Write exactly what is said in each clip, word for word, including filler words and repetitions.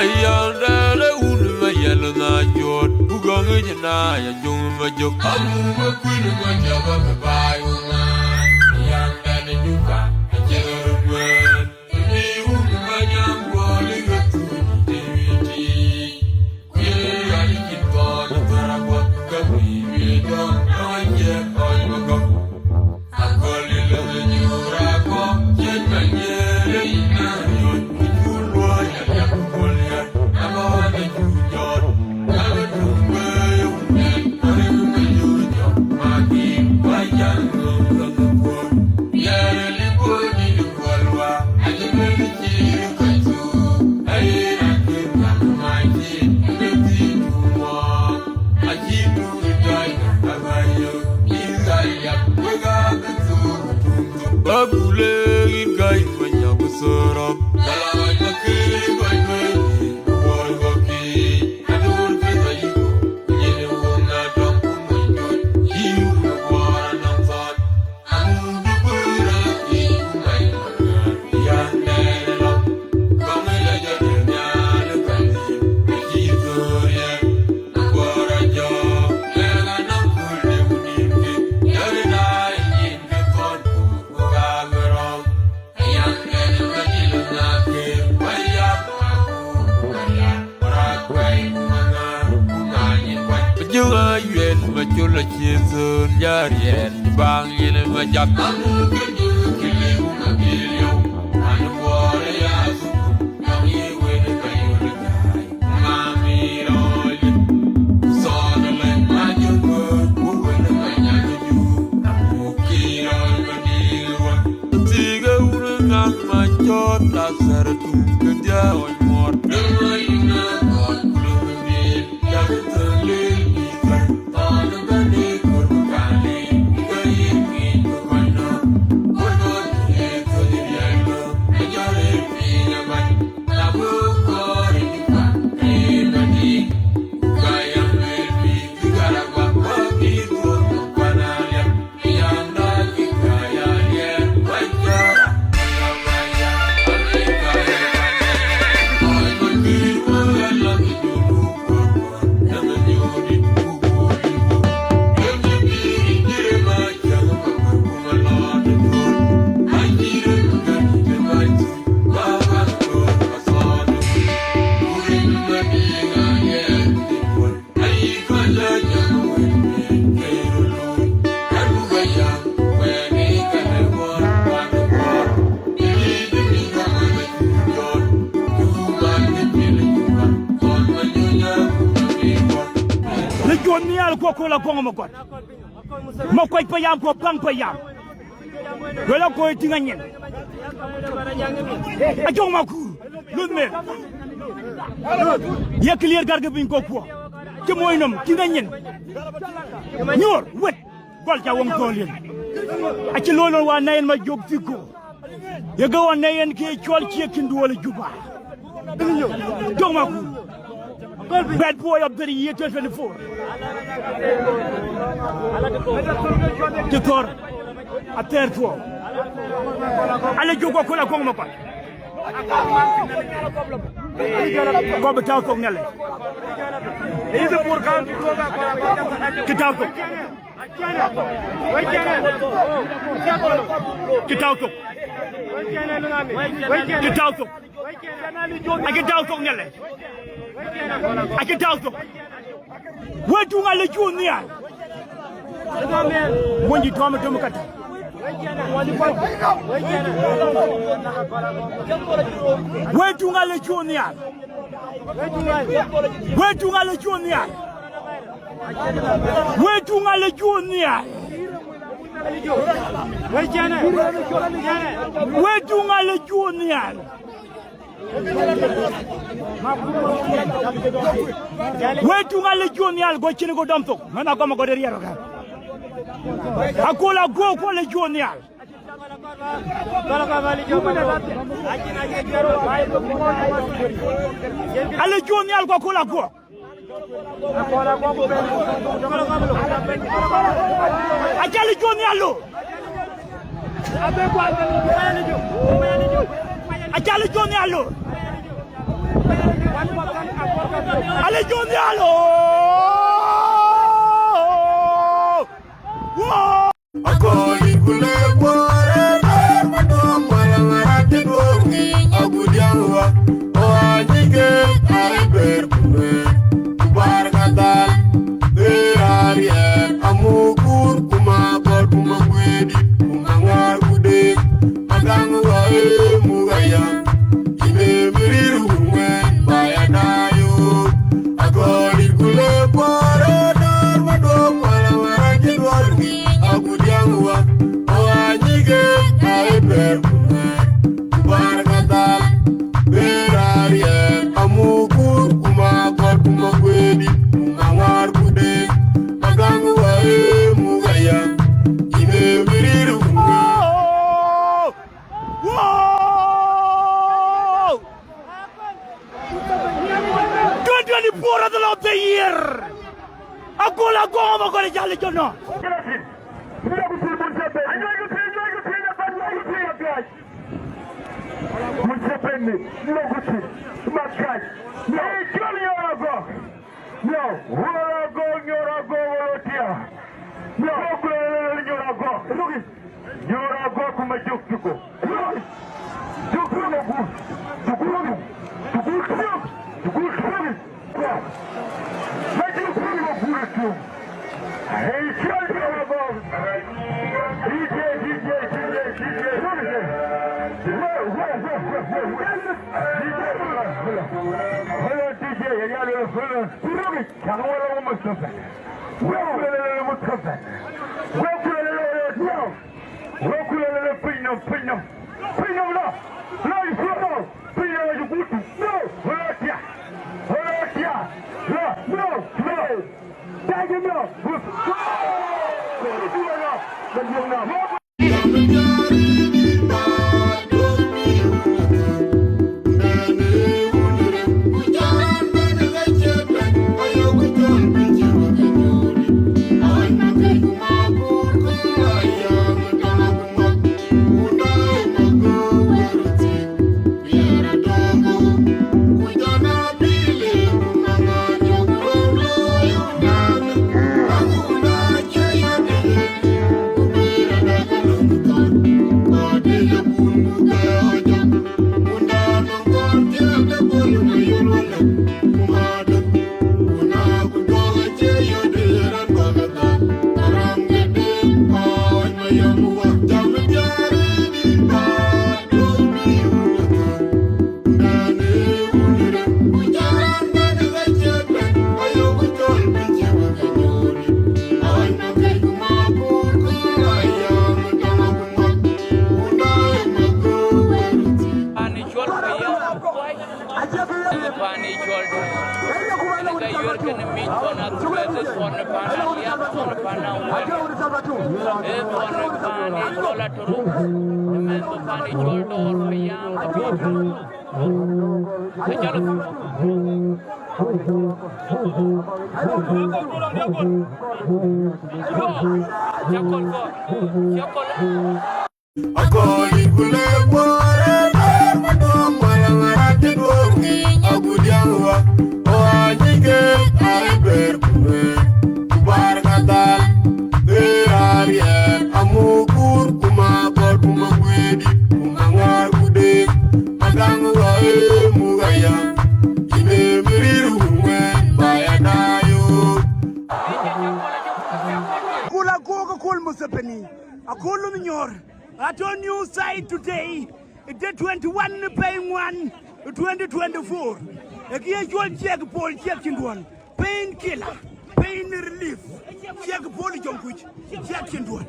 Yandɛn ë wun ma yɛl na jɔt, ku gɔŋ ë jina ya juŋ ma jök. Amu ma kuïn ma jɔk ma baai wun ŋa. Yandɛn ë duka, a cï röt wɛɛr. Ë wun ma nyam gɔl ë ɣöt tuny ë wïït. Kuïn ya ë cïn kɔn ë thar aguɔk, ka wïï wïï dɔm, dɔm acie kɔc ma gɔk. Babule in gai manya kusoro. Jɔŋ a yuɛn ma col a cie thöl jariɛn baŋ yen ma jak. Thiëëk ë wun ë ŋaŋ ma cɔɔt, la thär tum ke dhiau ë muɔɔr. Në cuɔt nhial ku aköl aköŋ ë Makuac. Makuac payam ku apaŋ payam. Wël akoi tïŋ anyin. Ajɔŋ Makur, luth meth. Ye clear gärkë piny kokuɔ. Cï moc nɔm tïŋ anyin. Nyuɔɔr wët. Gɔl ca weŋ thöl yen. Acï looi lon wa nɛy en ma jök thiko. Ye ke ɣɔn nɛy en ke cɔl cie kïn duɔl ë Juba. Jɔŋ Makur. Bad boy of the year twenty twenty-four. Cï thɔ̈r. Athɛɛr thuɔɔu. Ale jök wa köl aköŋ Makuac. Kɔp bï tääu thok Nhialic. Cï tääu thok. Cï tääu thok. Cï tääu thok. Acï tääu thok Nhialic. Acï tääu thok. Wëëtuŋ alec cuɔth nhial. Monydït tɔ̈m ë döm ë katä. Wëëtuŋ alec cuɔth nhial. Wëëtuŋ alec cuɔth nhial. Wëëtuŋ alec cuɔth nhial. Wëëtuŋ alec cuɔth nhial. Wëëtuŋ alec cuɔth nhial, go cïn go dɔm thok. Mɛn agɔm agɔt ë riɛl rɔt. Aköl aguɔ ku alec cuɔth nhial. Alec cuɔth nhial ku aköl aguɔ. Acal cuɔth nhial lo. Acal cuɔth nhial lo. Ale John Yalo. Wo! Akoli kule bore, ber madom wala marati dwongi, agudiawa. O anyige, ai ber kule. Kubar kadal, ber arier, amukur kuma bor kuma kwedi, kuma ngar kude, magang wa e mugaya. Ine mirir wungwen baya dayo. Akoli kule bore, ber madom wala marati dwongi, agudiawa. O anyige, ai ber kule. Kubar kadal, ber arier, amukur kuma bor kuma kwedi, kuma ngar kude, magang wa e mugaya. Ine mirir wungwen. Wow! Wow! Twenty twenty-four at the end of the year. Agola go, Agola jale jono. Museveni, no good. Makai. No, hey, kill your go. No, whoever go, your go, Volotia. No, go, go, your go. Look it. Your go, kuma juk tuko. Juk tuko good. Tuko good. Tuko good. Tuko good. Hey, DJ, DJ, DJ, DJ. Wait, wait, wait, wait, wait, wait. DJ, hold on. Hold on, DJ, you gotta hold on. Can we hold on, Mustafa? Wait, wait, wait, Mustafa. Wait, wait, wait, wait, wait. Wekula lele, piny nɔm, piny nɔm. Piny nɔm la. La isu la. Piny nɔm la yugutu. No. Wala tia. Wala tia. La. No. No. Tagi no. Good. Good. Good. Good. Paan ë cɔl Payam, ee paan ë cɔl Dor. Ënë ka yuɛ̈r kënë mic kɔn athur, ee thɔn ë paan Aliap, thɔn ë paan Awuɔ̈c. Ee thɔn ë paan ë cɔl Atorou. Ëmɛn bï paan ë cɔl Dor Payam, Atorou. Ë cɔl Cakol kɔ̈k, cakol. Akoli kule bore, ber madom wala marati dwongi, agudiawa. O anyige, ai ber kule. Kubar kadal, ber arier, amukur kuma bor kuma kwedi, kuma ngar kude, magang wa e mugaya. Ine mirir wungwen baya dayo. Kula gogo kul Museveni, akulu mi nyɔr. Ato new site today, the twenty-one pɛɛi ŋuan, twenty twenty-four. Ë kë ye cɔl ciɛk pol ciɛk cïn duɔl. Pain killer, pain relief. Ciɛk pol jɔŋ kuc, ciɛk cïn duɔl.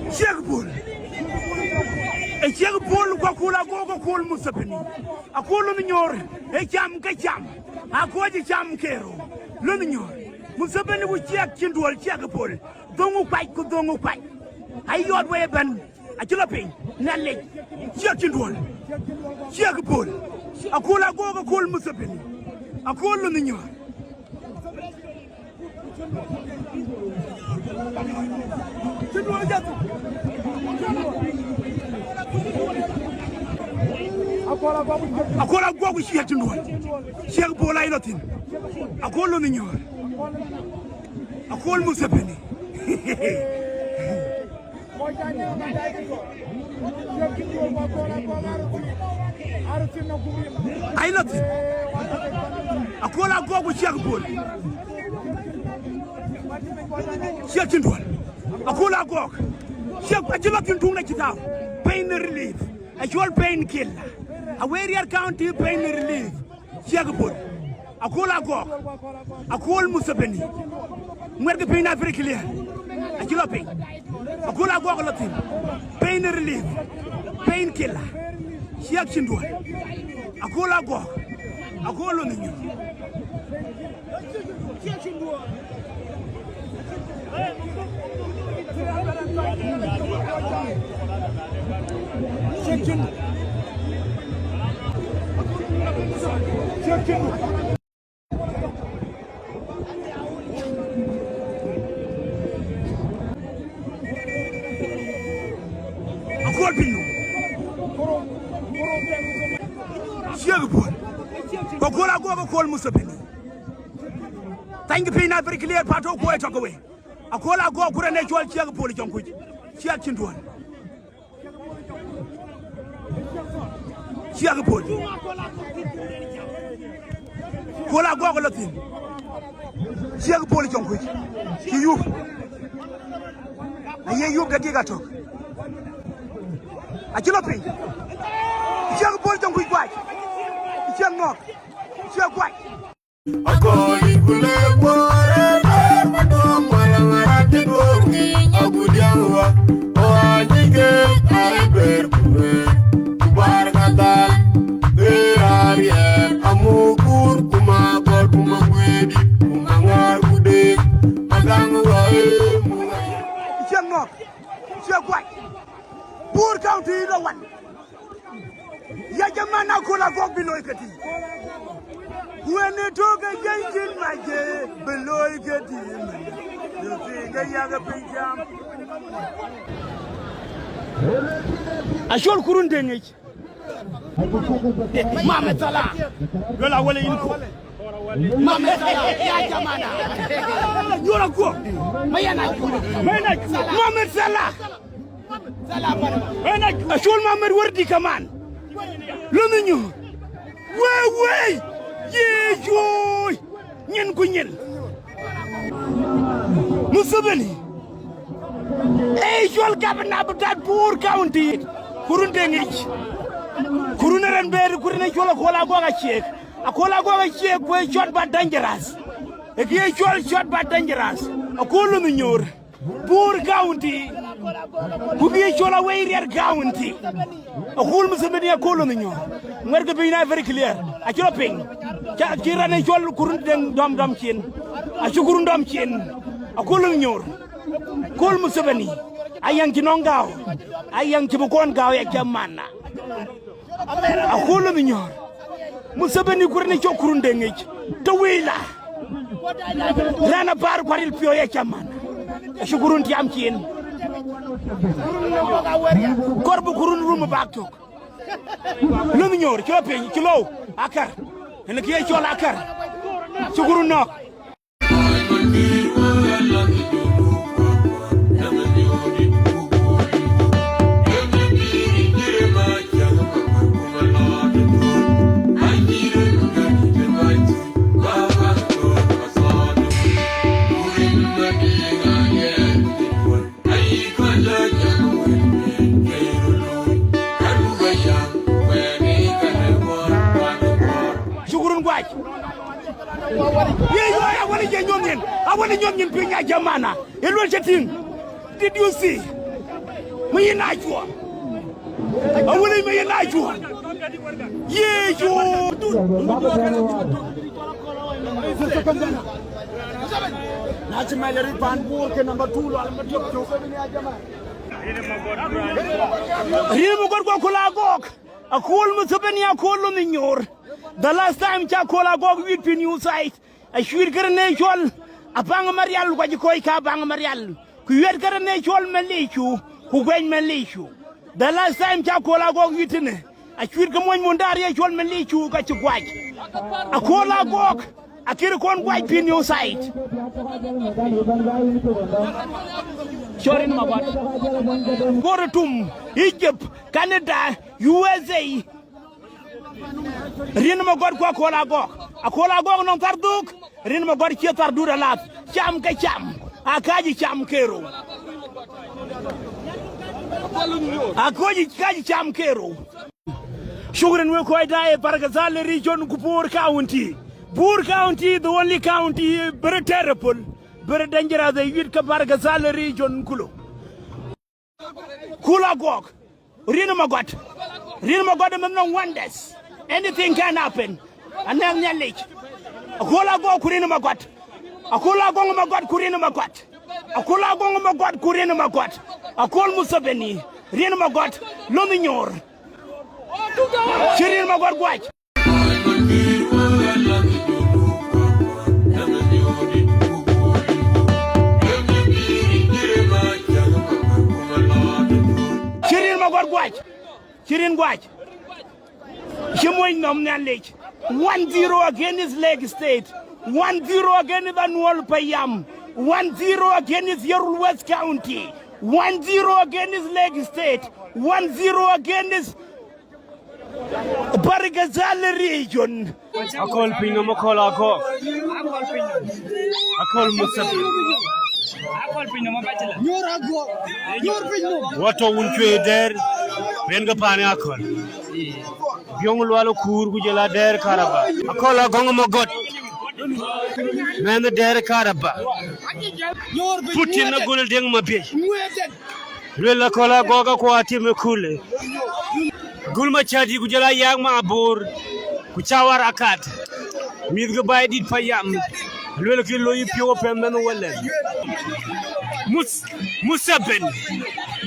Ciɛk pol. Ë ciɛk pol ku akul agogo kul Museveni. Akul mi nyɔr, ë cam ke cam. Akoc ë cam ke rou. Lon nyɔr. Museveni ku ciɛk cïn duɔl ciɛk pol. Dhoŋu kuac ku dhoŋu kuac. Ayɔt wei ëbɛ̈n. Acï lɔ piny, Nhialic, ciɛk cïn duɔl, ciɛk pol, akul agook akul Museveni, akul lon nyɔɔr. Akol Aguɔk ku Ciɛk Cïn Duɔl. Ciɛk Bol aa lɔ thïn. Akol Lon Nyɔɔr. Akol Museveni. Ai lɔ thïn. Akol Aguɔk ku Ciɛk Bol. Ciɛk Cïn Duɔl. Akol Aguɔk. Ciɛk acï lɔ thïn tuŋ de cï thaau. Pain relief. Acuɔl pain killer. Awerial County pain relief. Ciɛk Bol. Akol Aguɔk. Akol Museveni. Ŋuɛ̈tkï piny na very clear. Acï lɔ piny. Akol Aguɔk lɔ thïn. Pain relief. Pain killer. Ciɛk Cïn Duɔl. Akol Aguɔk. Akol Lon Nyɔɔr. Akol piny nu. Ciɛk Bol. Akol Aguɔk, Akol Museveni. Thank you, piny na very clear, pato kuɔi tɔ̈ ke we. Akol Aguɔk ku rɛn ë cɔl Ciɛk Bol Cɔŋkuc. Ciɛk Cïn Duɔl. Ciɛk Bol. Akol Aguɔk lɔ thïn. Ciɛk Bol Cɔŋkuc. Cï yup. Aye yup dakika tök. Acï lɔ piny. Ciɛk Bol Cɔŋkuc guac. Ciɛk nɔ̈k. Ciɛk guac. Akoli kule kuɔɔr ë lɛɛr madom wala ŋarat cï duɔ̈ɔ̈r ŋic agut diäŋ wä. O anyike ai ber ku lueel ku bar kadhal. Ber ariɛɛr amukur ku ma gɔl ku ma guëëdït ku ma ŋäär ku deec. Agaŋ wä ë muk. Ciɛk nɔ̈k. Ciɛk guac. Bor County lɔ wan. Ya jaman, Akol Aguɔk bï looi këtï. Wën ë tök ë jɛny cïn mac, bï looi këtï. Në piny ke yak piny cam. Acol kurun deŋ yic. Mamet Salah. Luel awël yïn ku. Mamet Salah, ya jamana. Nyuɔl akuɔ. Mayan akuɔ. Mayan akuɔ. Mamet Salah. Acol Mamet wär dï kaman. Lon Nyɔɔr. Wei, wei. Ye, yoi. Nyin ku nyin. Museveni. Ë cɔl gabna bï tat Bor County. Kurun deŋ yic. Kurun ë rɛn ber, kurun ë cɔl Akol Aguɔk Aciëk. Akol Aguɔk Aciëk ku ë short but dangerous. Ë kë ye cɔl short but dangerous. Akol Lon Nyɔɔr. Bor County, ku bï cɔl Awerial County. Akol Museveni, Akol Lon Nyɔɔr. Ŋuɛ̈tkï piny na very clear. Acï lɔ piny. Ca, cï rɛn ë cɔl kurun deŋ dɔm dɔm cin. Acï kurun dɔm cin. Akol Lon Nyɔɔr. Akol Museveni. Ayaŋ cï nɔŋ gääu. Ayaŋ cï bï kɔn gääu ya cä mana. Akol Lon Nyɔɔr. Museveni kurun ë cɔl kurun deŋ yic. Të wila. Rɛn abar kuaril piɔ̈u ya caman. Acï kurun tiam cin. Kɔr bï kurun rum bak tök. Lon Nyɔɔr cï lɔ piny, cï lɔ akär. Ënë kë ye cɔl akär. Cï kurun nɔ̈k. Shukurun guac. Ye, ye, awali ye nyom nyin. Awali nyom nyin pinya jamana. Ye luel chatting. Did you see? Më yen acua. Awali më yen acua. Ye, yo. Na cï Malɛr pan Bor ke number two lɔ, number two. Rim gɔt guɔ kula gɔk. Akol Museveni, Akol Lon Nyɔɔr. The last time ca Akol Aguɔk wit piny you side. Acuir kërë ne cɔl Abaŋ Marial, ku acï kɔc ka Abaŋ Marial. Ku yuɛt kërɛn ë cɔl Malicu, ku guɛny Malicu. The last time cä Akol Agɔk yuit tënë, acuit ke mony Mundari ë cɔl Malicu ka cï guac. Akol Agɔk, akïr kɔn guac pï new site. Cɔl rin magɔt. Kor tum, Egypt, Canada, U S A. Rin magɔt ku Akol Agɔk. Akol Agɔk nɔŋ thar dhuk. Rin magɔt cie thar dut alath. Cam ke cam. Akaji cam kero. Akoji kaji cam kero. Shukran we kɔc daye Bahr el Ghazal region ku Bor County. Bor County, the only county very terrible, very dangerous, the youth ka Bahr el Ghazal region kulo. Akol Agɔk, rin magɔt. Rin magɔt ëmën nɔŋ wonders. Anything can happen. Anɛŋ Nhialic. Akol Agɔk ku rin magɔt. Akol Agɔk magɔt ku rin magɔt. Akol Agɔk magɔt ku rin magɔt. Akol Museveni, rin magɔt. Lon nyoor. Cï rin magɔt guac. Cï rin magɔt guac. Cï rin guac. Cï mony nɔm Nhialic. One zero against Lake State. One zero against Anuol Payam. One zero against Yirol West County. One zero against Lake State. One zero against Bahr el Ghazal region. Akol piny nɔm, Akol Agɔk. Akol Museveni. Akol piny nɔm, bachelor. Nyuɔr Agɔk. Nyuɔr piny nɔm. Wato wun cuei dɛɛr. Pen ke paani Akol. Biɔŋ Lual Kuur ku jɔl a dɛɛr Karaba. Akol Agɔk magɔt. Mɛnh dɛɛr Karaba. Nyuɔr piny Putin nɔm. Agol Deŋ Mabiɛc. Luel Akol Agɔk akuɔ atim ë kule. Gul Macädi ku jɔl a Yak Mabor, ku cä wär akat. Mïth ke baai dït Payam. Luel kï looi piɔ̈u ë pɛ̈n mɛnh wälɛn. Mus-, Museveni,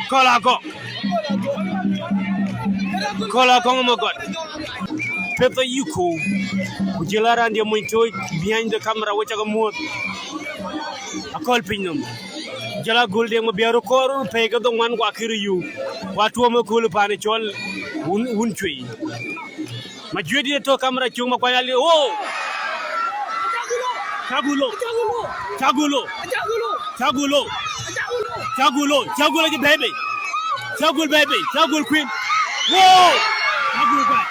Akol Agɔk. Akol Agɔk magɔt. Peth ayï ku. Ku jɔl a raan diɛ mony tooc behind the camera, we cä ke muɔ̈th. Akol piny nɔm. Jɔl a Gul Deŋ Mabiɛr kɔɔr pɛ̈i ke dhoŋuan ku akï röt yuu. Ku atuɔ̈m ë kööl paan ë cɔl wun, wun cuei. Majuëc dït ë tök kamera cuŋ Makuany Ali. Wo! Cagul lo. Cagul lo. Cagul lo. Cagul lo. Cagul lo. Cagul acï bɛ̈ɛ̈i bei. Cagul bɛ̈ɛ̈i bei. Cagul kuïn. Wo! Cagul kuany.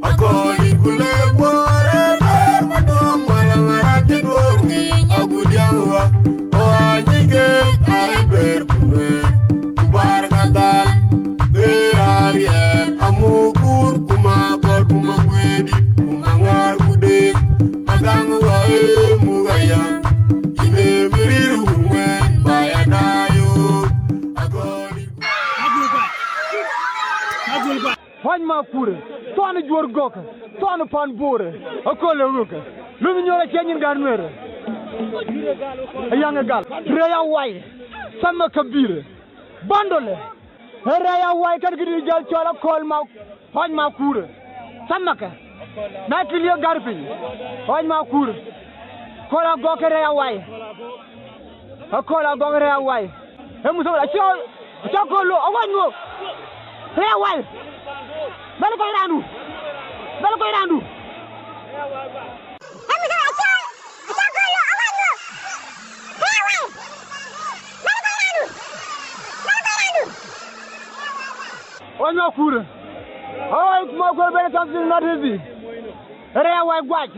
Akoli kule kuare ler madom mala mara ti dong ni agudiang wa. O anyike ai ber kule kubar kadal. Ber arien amukur kuma kor kuma kwedi kuma ngar kude. Adang wa e mugaya. Ine mirir umwen baya dayo. Akoli. Pɔ̈ny Makurë, thɔn ë Juɔ̈r Gɔ̈kë, thɔn ë paan Borë, aköl ë ɣökë, luny nyɔl acie nyin gät Nueerë. Ayaŋ ë gal, rɛ̈ɛ̈c awai, thamakë bïrë, bandolë, ë rɛ̈ɛ̈c awai kën këdï jäl cɔl aköl ma, Pɔ̈ny Makurë, thamakë, na cï liëk gär piny, Pɔ̈ny Makurë, aköl Agɔ̈k ë rɛ̈ɛ̈c awai. Aköl Agɔ̈k rɛ̈ɛ̈c awai. Ee Museveni, acï, acï aköl lo, awany ŋö? Rɛ̈ɛ̈c awai. Bɛ̈n kɔc raandu. Bɛ̈n kɔc raandu. Ee Museveni, acï, acï aköl lo, awany ŋö? Rɛ̈ɛ̈c awai. Bɛ̈n kɔc raandu. Bɛ̈n kɔc raandu. Awany Makurë. Awany Makurë bɛ̈n tɔ̈ thïn nɔt rëthi. Rɛ̈ɛ̈c awai guac.